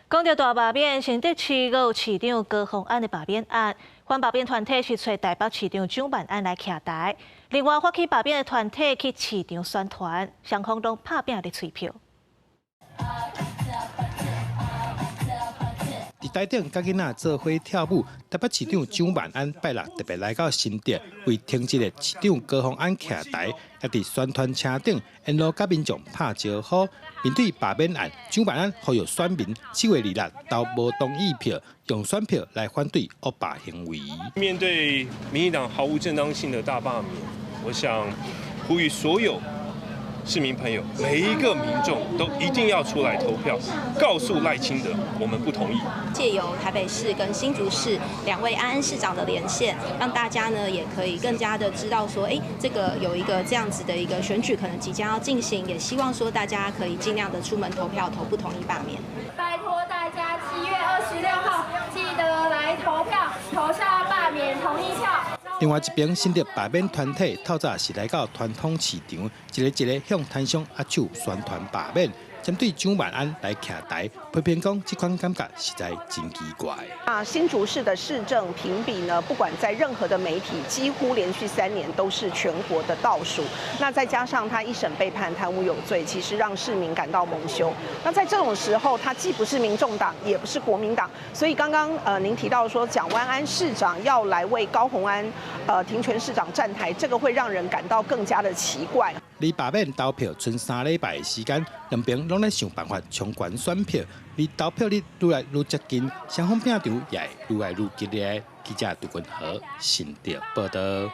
講著大罷免，新竹市閣有市長高虹安的罷免案，反罷免團體是揣台北市長蔣萬安來徛台，另外發起罷免的團體去市場宣傳，雙方攏拍拚咧催票。佇台頂佮囡仔做伙跳舞，台北市長蔣萬安拜六特別來到新竹，為停職的市長高虹安徛台，也佇宣傳車頂沿路佮民眾拍招呼。面對罷免案，蔣萬安呼籲選民7月26投無同意票，用選票來反對惡霸行為。面對民進黨毫無正當性的大罷免，我想呼籲所有市民朋友，每一個民眾都一定要出來投票，告訴賴清德，我們不同意。借由台北市跟新竹市兩位安安市長的連線，讓大家呢也可以更加的知道說，哎，這個有一個這樣子的一個選舉可能即將要進行，也希望說大家可以盡量的出門投票，投不同意罷免。拜託大家7月26號記得來投票，投下罷免同意票。另外一邊，新竹罷免團體透早是來到傳統市場，一个一个向攤商握手宣傳罷免，針對蔣萬安來徛台，批評講這款感覺實在真奇怪。啊，新竹市的市政評比呢，不管在任何的媒體，幾乎連續3年都是全國的倒數。那再加上他一審被判貪污有罪，其實讓市民感到蒙羞。那在這種時候，他既不是民眾黨，也不是國民黨，所以剛剛您提到說蔣萬安市長要來為高虹安停權市長站台，這個會讓人感到更加的奇怪。離罷免投票賰3禮拜的時間，兩邊攏咧想辦法衝懸選票。離投票日愈來愈接近，雙方拚場也會愈來愈激烈。記者杜君和新竹報道。